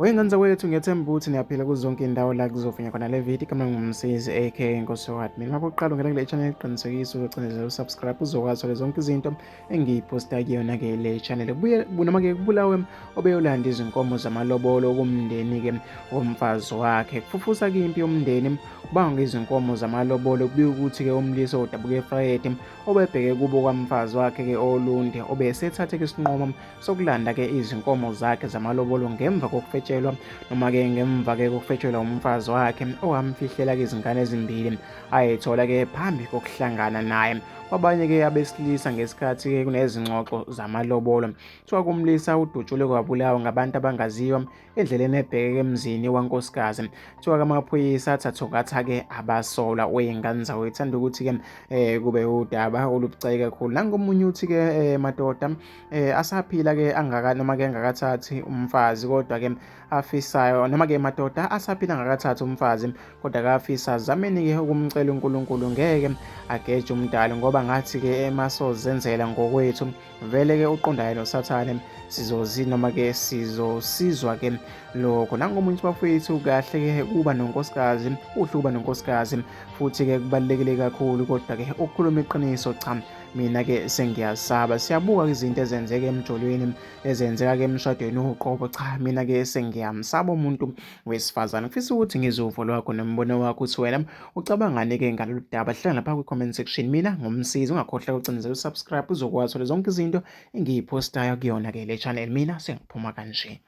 Wengane zakwethu, ngiyathemba ukuthi niyaphila kuzo zonke iy'ndawo la kuzofinya khona le video. Igama ngumsizi aka Nkosi Admin. Uma uqala ungena kule channel, qinisekisa uzocindezela usubscribe uzokwazi uthola zonke izinto engiyiphosta kuyona-ke le channel. Kubuye noma-ke kubulawe obeyolanda izinkomo zamalobolo kumndeni-ke womfazi wakhe. Kufufusa-ke impi yomndeni kubangwa izinkomo zamalobolo. Kubika ukuthi-ke umlisa odabuka eFrayede obebheke kubo kwamfazi wakhe-ke oLundi obesethathe-ke isinqumo sokulanda-ke izinkomo zakhe zamalobolo ngemva kokufetshelwa noma-ke ngemva-ke kokufetshelwa umfazi wakhe owamfihlela-ke izingane ezimbili ayethola-ke phambi kokuhlangana naye kwabanye-ke abesilisa ngesikhathi-ke kunezingxoxo zamalobolo. Kuthiwa kumlisa udutshulwe kwabulawa ngabantu abangaziwa endleleni ebhekeke emzini wankosikazi. Kuthiwa amaphoyisa athathokatha-ke abasolwa wey'ngane zawo. Ithanda ukuthi-ke kube udaba olubucayi kakhulu. Nangomunye uthi-ke madoda asaphila-ke angaka noma-ke angakathathi umfazi kodwa-ke afisayo noma-ke madoda asaphila angakathathi umfazi kodwa kafisa zameni-ke ukumcela uNkulunkulu ngeke ageje umdali ngoba ngathi-ke emasozenzela ngokwethu vele-ke uqondayo nosathane sizozi noma-ke sizosizwa-ke lokho. Nangomunye bafowethu kahle-ke kuba nonkosikazi kuhle ukuba nonkosikazi futhi-ke kubalulekile kakhulu kodwa-ke ukukhuluma iqiniso cha mina-ke sengiyasaba. Siyabuka izinto ezenzeka emjolweni ezenzeka-ke emshadweni uqobo cha mina-ke sengiyamsaba umuntu wesifazane. Ngifisa ukuthi ngizwe uvo lwakho nombono wakho ukuthi wena ucabangani-ke ngalolu daba. Hlala lapha kwi-comment section. Mina ngumsizi, ungakhohlwa ukucindezela usubscribe uzokwazi uthola zonke izinto engiyiphostayo kuyona-ke le channel. Mina sengiphuma kanje.